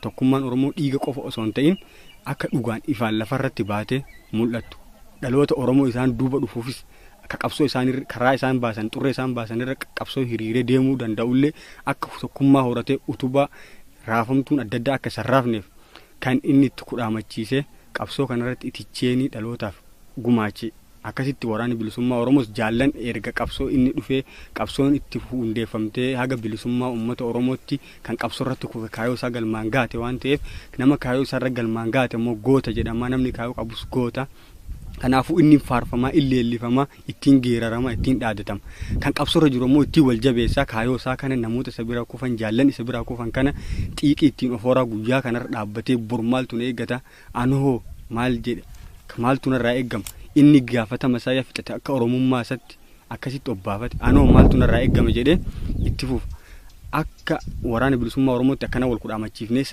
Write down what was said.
Tokkummaan Oromoo dhiiga qofa osoo hin ta'in akka dhugaan ifaan lafarratti baatee mul'attu. Dhaloota Oromoo isaan duuba dhufuufis akka qabsoo isaan karaa isaan baasan, xurree isaan baasan irra qabsoo hiriiree deemuu danda'ullee, akka tokkummaa horatee utubaa raafamtuun adda addaa akka sarraafneef kan inni itti kudhaamachiisee qabsoo kanarratti iticheenii dhalootaaf gumaache. Akkasitti Waraanni Bilisummaa Oromoos jaallan erga qabsoo inni dhufee qabsoon itti hundeeffamtee haga bilisummaa uummata Oromootti kan qabsoo irratti kufe kaayoo isaa galmaan gaate waan ta'eef, nama kaayoo isaarra galmaan gaate immoo goota jedhama. Namni kaayoo qabus goota. Kanaafuu inni faarfamaa, inni leellifamaa, ittiin geerarama, ittiin dhaadatama. Kan qabsoorra jiru immoo ittiin wal jabeessaa kaayoo isaa kana, namoota isa bira kufan, jaallan isa bira kufan kana xiiqii ittiin ofooraa guyyaa kanarra dhaabbatee bor maaltu na eeggata, anoo maal jedhe, maaltu narraa eeggama, inni gaafatama isaa fixate akka Oromummaa isaatti akkasitti obbaafate, anoo maaltu narraa eeggama jedhee itti fufa. Akka Waraana Bilisummaa Oromootti akkana wal kudhaamachiifnee.